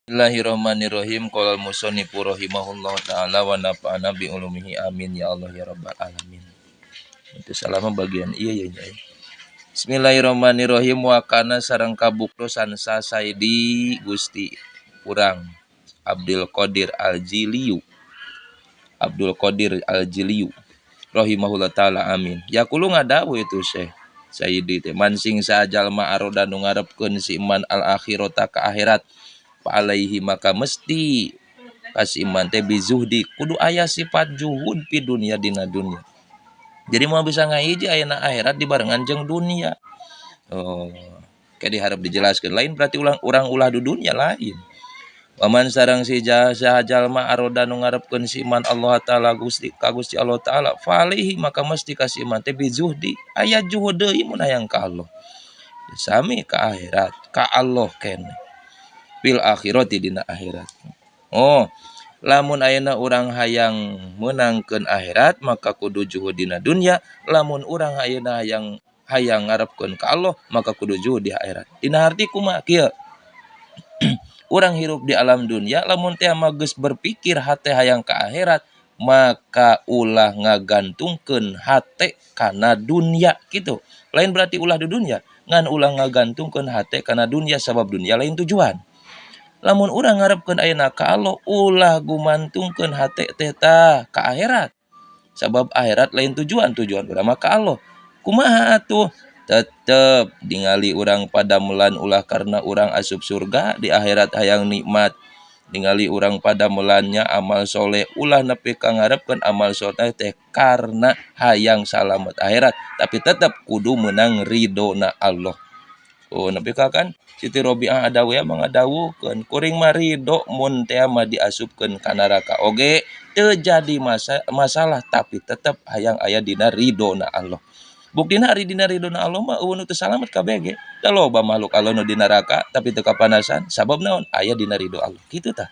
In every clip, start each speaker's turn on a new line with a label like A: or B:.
A: Bismillahirrahmanirrahim. Qala al-musannifu rahimahullahu taala wa nafa'ana bi ulumihi, amin ya Allah ya rabbal alamin. Itu salama bagian iya ya nya. Bismillahirrahmanirrahim. Wa kana sareng kabuktosan sasaidi Gusti urang Abdul Qadir Al-Jiliyu. Abdul Qadir Al-Jiliyu rahimahullah taala, amin. Yaqulu ngadawuh itu Syekh Sayyidi teh, man sing sajalma aroda nu ngarepkeun si iman al akhirata ka akhirat, fa alaihi maka mesti ka si iman teh bizuhdi kudu aya sifat juhud fi dunya dina dunya. Jadi mau bisa ngahiji ayeuna akhirat dibarengan jeung dunia. Oh, kayak diharap dijelaskan lain berarti ulang urang ulah di dunia lain. Waman sareng si saha jalma aroda nu ngarepkeun si iman Allah taala Gusti ka Gusti Allah taala, fa alaihi maka mesti ka si iman teh bizuhdi aya juhud deui mun hayang ka Allah. Sami ka akhirat ka Allah keneh fil akhirati dina akhirat. Oh, lamun ayeuna urang hayang meunangkeun akhirat maka kudu juhud dina dunya, lamun urang ayeuna hayang hayang ngarepkeun ka Allah maka kudu juhud di akhirat. Dina harti kumaha kieu? Urang hirup di alam dunia lamun teh mah geus berpikir hate hayang ka akhirat maka ulah ngagantungkeun hate kana dunya gitu. Lain berarti ulah di dunya, ngan ulah ngagantungkeun hate kana dunya sabab dunya lain tujuan. Lamun urang ngarepkeun ayeuna ka Allah ulah gumantungkeun hate teh tah ka akhirat. Sabab akhirat lain tujuan, tujuan urang mah ka Allah. Kumaha atuh? Tetep ningali urang padamelan ulah karena urang asup surga di akhirat hayang nikmat. Ningali urang padamelannya amal soleh ulah nepi ka ngarepkeun amal soleh teh karena hayang salamet akhirat, tapi tetep kudu menang ridona Allah. Oh, nepi ka kan Siti Robiah Adawiyah mah ngadawuhkeun kuring mah ridho mun teh mah diasupkeun ka neraka oge teu jadi masalah tapi tetep hayang aya dina ridona Allah. Buktina ari dina ridona Allah mah euweuh nu teu salamet kabeh ge. Da loba makhluk Allah nu di neraka tapi teu kapanasan sabab naon? Aya dina ridho Allah. Kitu tah.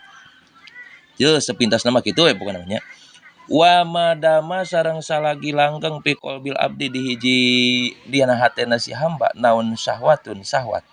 A: Yeuh sepintasna mah kitu we pokona nya. Wa madama sareng salagi langgeng fi qalbil abdi di hiji dina hatena si hamba naon syahwatun sahwat.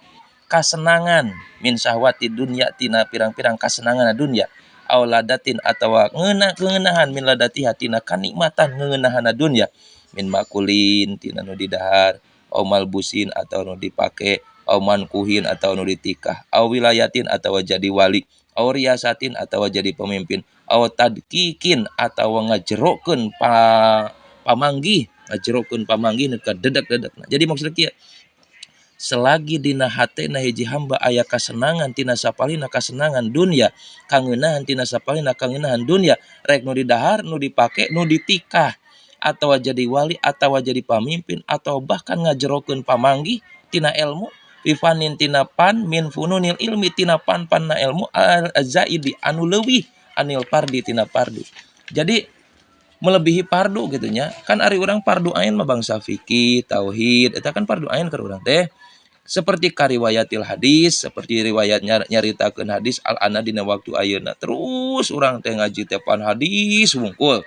A: Kasenangan min syahwati dunya tina pirang-pirang kasenangan dunya aw ladatin atawa ngeunahan min ladatiha tina kanikmatan ngeunahanna dunya min makulin tina nu didahar aw malbusin atau nu dipake aw mankuhin atau nu ditikah aw wilayatin atawa jadi wali aw riasatin atawa jadi pemimpin aw tadkikin atawa ngajerokeun pamanggih ngajerokeun pamanggih nu kadedak-dedekna. Jadi maksudna kieu, selagi dina hatena hiji hamba aya kasenangan tina sapalina kasenangan dunya kangeunahan tina sapalina kangeunahan dunya rek nu didahar nu dipake nu ditikah atawa jadi wali atawa jadi pamimpin atau bahkan ngajerokeun pamanggih tina ilmu pifanin tina pan min fununil ilmi tina pan-panna ilmu al-zaidi anu leuwih anil pardi tina pardu. Jadi melebihi pardu gitu nya. Kan ari urang pardu ain mah bangsa fikih, tauhid, eta kan pardu ain keur urang teh. Seperti kariwayatil hadis, seperti riwayat nyaritakeun hadis al-ana dina waktu ayeuna. Terus urang teh ngaji teh pan hadis wungkul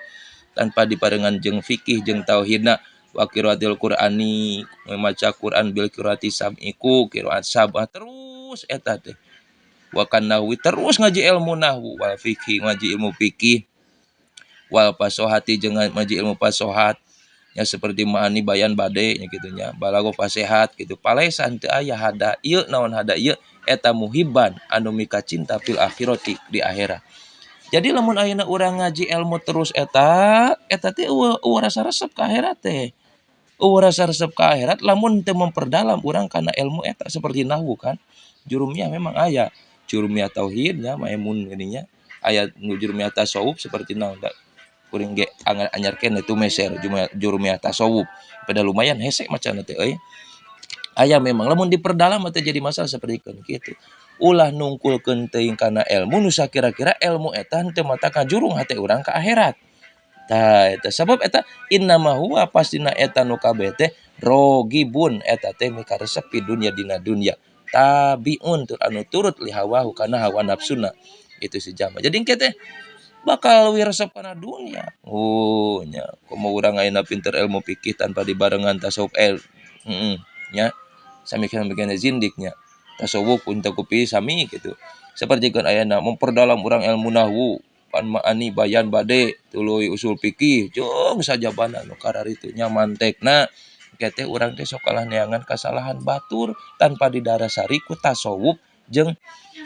A: tanpa diparengan jeung fikih jeung tauhidna. Wa qiraatil Qur'ani, maca Quran bil qiraati sab'iku, qiraat sab'ah terus eta teh. Wa kan nahwi terus ngaji ilmu nahwu, wal fikih ngaji ilmu fikih, wal fasohati jeung ngaji ilmu fasohat ya seperti ma'ani bayan bade nya kitu nya, balago fasehat gitu. Palesan teu aya hada ieu naon hada ieu eta muhibban anu mika cinta fil akhirati di akhirat. Jadi lamun ayeuna urang ngaji ilmu terus eta eta teh eueuh rasa resep ka akhirat teh. Eueuh rasa resep ka akhirat lamun teu memperdalam urang kana ilmu eta seperti nahwu kan. Jurumiyah memang aya, jurumiyah tauhid nya maimun geuning nya, aya nu jurumiyah tasawuf seperti naon da kuring ge anyar keneh itu meser jurumiyah tasawuf. Pada lumayan hese macana teh euy. Aya memang lamun diperdalam teh jadi masalah seperti kitu. Ulah nungkulkeun teuing kana ilmu nu sakira-kira ilmu eta henteu mata kajurung hate urang ka akhirat. Tah eta sabab eta innama huwa pastina eta nu kabeh teh rogibun eta teh mikaresep fi dunya dina dunya. Tabiun tur anu turut li hawahu kana hawa nafsuna itu si jama. Jadi engke teh bakal leuwih resep kana dunya. Oh nya komo urang ayeuna pinter ilmu fikih tanpa dibarengan tasawuf nya sami-sami zindik nya. Tasawuf untuk kupi sami gitu. Sapertikeun ayana memperdalam urang ilmu nahwu, pan ma'ani bayan bade, tuluy usul fikih, jeung sajabana nu kararitu nya mantekna engke teh urang teh sok kalah neangan kasalahan batur tanpa didarasari ku tasawuf jeung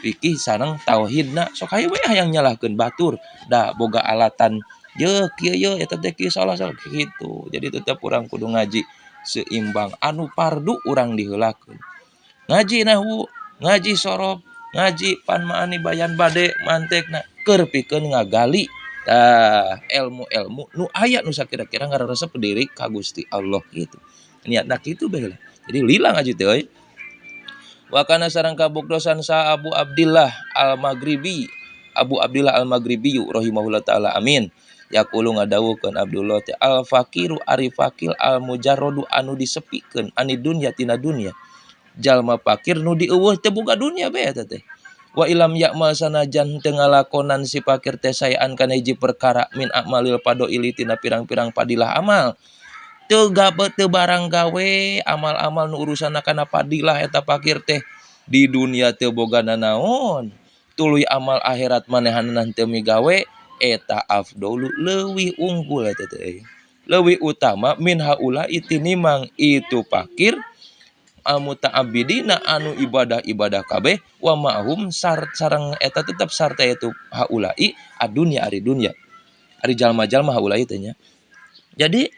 A: fikih sareng tauhidna sok hayu we hayang nyalahkeun batur da boga alatan yeuh kieu yeuh eta teh kieu salah salah kitu. Jadi tetep urang kudu ngaji seimbang anu fardu urang diheulakeun. Ngaji nahwu, ngaji sorof, ngaji pan ma'ani bayan bade mantekna keur pikeun ngagali tah ilmu-ilmu nu aya nu sakira-kira ngararesep diri ka Gusti Allah kitu. Niatna kitu bae lah. Jadi lila ngaji teh euy. Wa kana sareng kabuktosan sa Abu Abdillah Al-Maghribi, Abu Abdillah Al-Maghribi rahimahullah taala amin. Yaqulu ngadawuhkeun Abdullah teh al-faqiru ari fakir al-mujarradu anu disepikeun ani dunya tina dunya. Jalma fakir nu dieuweuh teu boga dunya bae eta teh. Wa ilam ya'mal sanajan teu ngalakonan si fakir teh saean kana hiji perkara min a'malil fadaili tina pirang-pirang fadilah amal. Teu gabe teu barang gawe amal-amal nu urusanna kana fadilah eta fakir teh di dunia teu boga nanaon. Tuluy amal akhirat manehanna teu migawe eta afdalu leuwih unggul eta teh. Leuwih utama min haula itinimang itu fakir almutaabidina anu ibadah-ibadah kabeh wa ma'hum sareng eta tetep sarta itu haulai adunya ari dunya ari jalma-jalma haulai teh nya. Jadi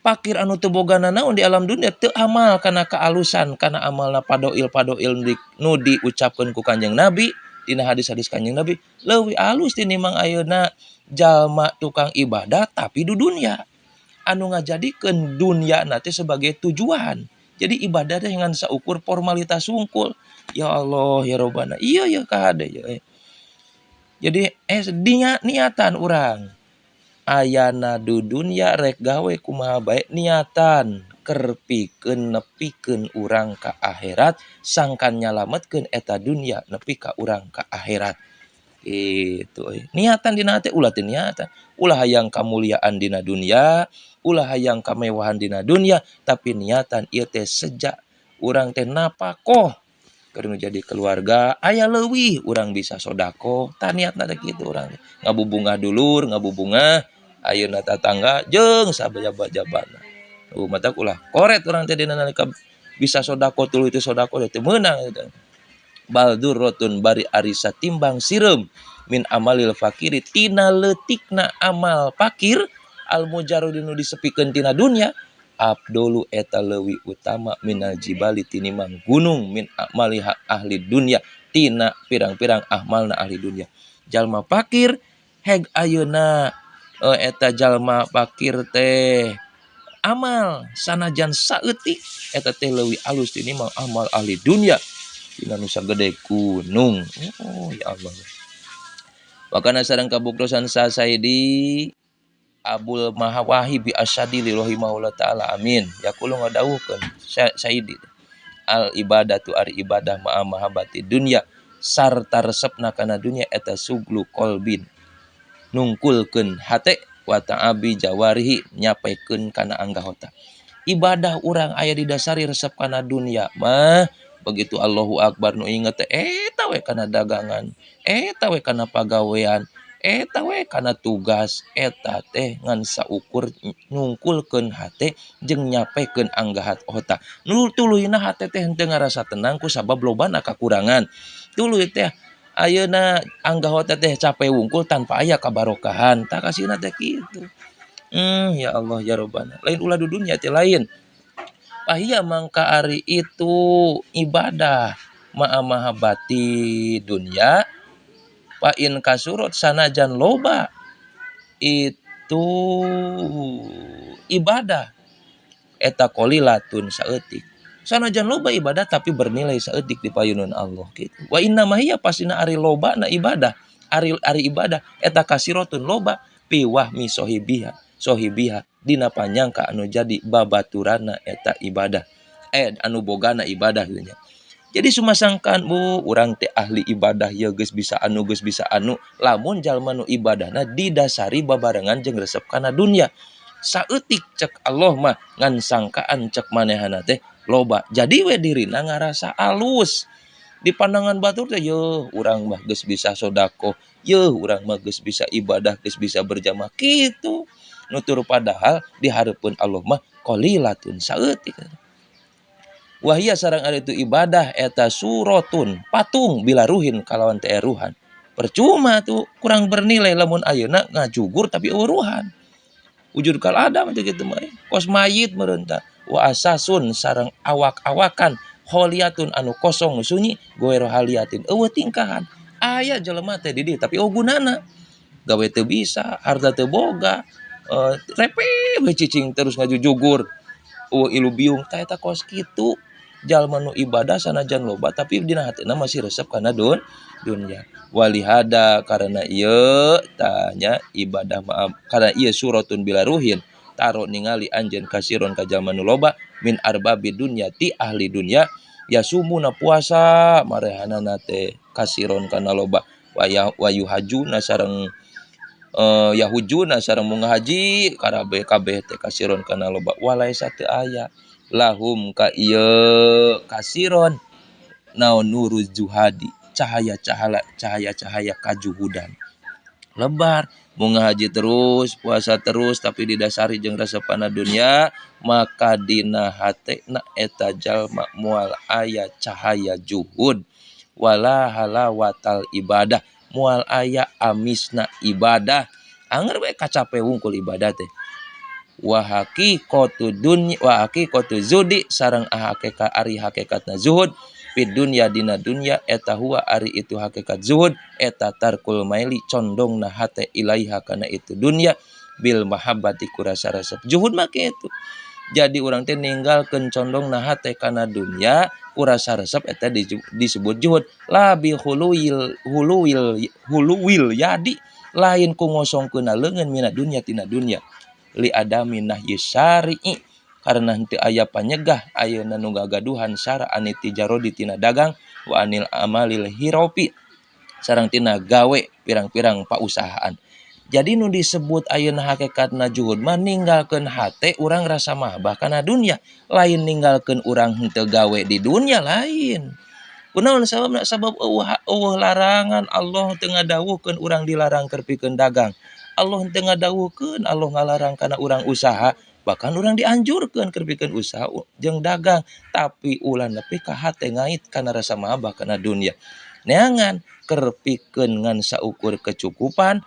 A: fakir anu teu boga nanaon di alam dunia teu amal kana kealusan kana amalna padoil-padoil nu diucapkeun ku Kanjeng Nabi dina hadis-hadis Kanjeng Nabi leuwih alus tinimbang ayeuna jalma tukang ibadah tapi du dunya anu ngajadikeun dunya na teh sebagai tujuan. Jadi ibadah teh ngan saukur formalitas sungkul. Ya Allah ya Robbana. Iya ya kahade ya. Jadi niatan urang ayana du dunya rek gawe kumaha bae niatan keur pikeun nepikeun urang ka akhirat sangkan nyalametkeun eta dunya nepi ka urang ka akhirat. Gitu euy. Niatan dina teh ulah teu niatan, ulah hayang kamuliaan dina dunya, ulah hayang kamewahan dina dunya, tapi niatan ieu teh sejak urang teh napakoh keur nu jadi keluarga aya leuwih urang bisa sodakoh tah niatna teh kitu urang teh ngabubungah dulur ngabubungah ayeuna tatangga jeung sabajaba-jabana. Matak ulah koret urang teh dina nalika bisa sodakoh tuluy teu sodakoh teh meunang eta. Bal durrotun bari ari satimbang sireum min amalil fakiri tina leutikna amal fakir al mujarradi nu disepikeun tina dunya abdolu eta leuwih utama minal jibali tinimang gunung min amali ahli dunya tina pirang-pirang amalna ahli dunya. Jalma fakir heg ayeuna eta jalma fakir teh amal sanajan saeutik eta teh leuwih alus tinimbang amal ahli dunya tina nu sagede gunung. Oh ya Allah. Wakana sareng kabuktosan sa Saidi Abul Mahawahi bi Asyadili rahimahullah taala amin. Yaqulu ngadawuhkeun Saidi al ibadatu ari ibadah ma'a mahabbati dunya sarta resepna kana dunya eta suglu qalbin nungkulkeun hate wa ta'abi jawarihi nyapekeun kana anggahota. Ibadah urang aya didasari resep kana dunya mah begitu Allahu Akbar nu inget teh eta we kana dagangan, eta we kana pagawean, eta we kana tugas, eta teh ngan saukur nungkulkeun hate jeung nyapekeun anggahat otak. Nu tuluyna hate teh henteu ngarasa tenang ku sabab lobana kakurangan. Tuluy teh ayeuna anggahota teh capek wungkul tanpa aya kabarokahan. Tah kasihna teh kitu. Ya Allah ya Robbana. Lain ulah du dunya teh lain. Pahia mangka ari itu ibadah ma'a mahabbati dunya fa in kasurot sanajan loba itu ibadah eta qalilatun saeutik. Sanajan loba ibadah tapi bernilai saeutik di payunun Allah gitu. Wa inna ma hiya pasina ari loba na ibadah, ari ibadah eta kasirotun loba pi wahmi sohibiha, sohibiha dina panyangka anu jadi babaturana eta ibadah. Anu bogana ibadah gitu nya. Jadi sumasangkan bu urang teh ahli ibadah ya geus bisa anu geus bisa anu lamun jalma nu ibadahna didasari babarengan jeung resep kana dunya. Saeutik cek Allah mah ngan sangkaan cek manehana teh loba. Jadi we dirina ngarasa alus. Di pandangan batur teh yeuh urang mah geus bisa sedekah, yeuh urang mah geus bisa ibadah, geus bisa berjamaah kitu. Nutur padahal di hareupeun Allah mah qalilatun saeutik. Wahia sareng ari itu ibadah eta suratun patung bila ruhin kalawan teu eruhan. Percuma tuh kurang bernilai lamun ayeuna ngajugur tapi eueuh ruhan. Wujud kal adam teh kitu mah kos mayit meureun tah. Wa asasun sareng awak-awakan kholiatun anu kosong sunyi goero haliatin eueuh tingkahan. Aya jelema teh di dieu tapi eueuh gunana. Gawe teu bisa, harta teu boga, repe we cicing terus ngajujugur. Eueuh ilu biung tah eta kos kitu. Jalma nu ibadah sanajan loba tapi dina hatena masih resep kana dunya. Walihada karena ieu tanya ibadah maaf karena ieu suratun bila ruhin taro ningali anjeun kasiron ka jalma nu loba min arbabi dunya ti ahli dunya yasumuna puasa marehanana teh kasiron kana loba wayuhajuna sareng yahujuna sareng munga haji karabe kabeh teh kasiron kana loba walaisa teu aya lahum ka ieu kasiron naon nuruz juhadi cahaya-cahaya kajuhudan lebar munga haji terus puasa terus tapi didasari jeung resepana dunia maka dina hatena eta jalma moal aya cahaya juhud wala halawatal ibadah moal aya amisna ibadah anger we kacape wungkul ibadah teh wa haqiqatu dunya wa haqiqatu zuhdi sareng hakikat ari hakikatna zuhud fid dunya dina dunya eta huwa ari itu hakikat zuhud eta tarkul maili condongna hate ilaiha kana itu dunya bil mahabbati ku rasa resep zuhud mah kitu. Jadi urang teh ninggalkeun condongna hate kana dunya ku rasa resep eta disebut zuhud la bi huluil huluil huluwil yadi lain ku ngosongkeunna leungeun mina dunya tina dunya li adami nahyi syari'i karena henteu aya panyegah ayeuna nu gagaduhan syara ani tijarodi tina dagang wa anil amalil hirofi sareng tina gawe pirang-pirang pausahaan. Jadi nu disebut ayeuna hakikatna juhud mah ninggalkeun hate urang rasa mahabbah kana dunya lain ninggalkeun urang henteu gawe di dunya lain. Kunaon sababna sabab eueuh larangan Allah teu ngadawuhkeun urang dilarang keur pikeun dagang. Allah teu ngadawuhkeun Allah ngalarang kana urang usaha bahkan urang dianjurkeun keur pikeun usaha jeung dagang tapi ulah nepi ka hate ngait kana rasa mahabbah kana dunya. Neangan keur pikeun ngan saukur kecukupan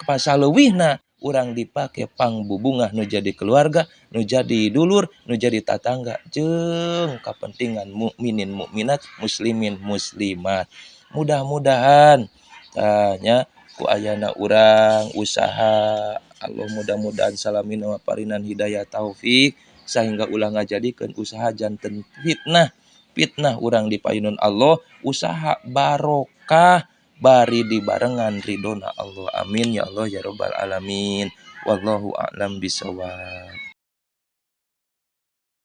A: pasaleuwihna urang dipake pangbubungah nu jadi keluarga, nu jadi dulur, nu jadi tatangga jeung kapentingan mukminin mukminat, muslimin muslimat. Mudah-mudahan tanya ku ayana urang usaha Allah mudah-mudahan salamina maparinan hidayah taufik sehingga ulah ngajadikeun usaha janten fitnah. Fitnah urang di payunun Allah usaha barokah bari dibarengan ridona Allah. Amin ya Allah ya rabbal alamin. Wallahu a'lam bisawab.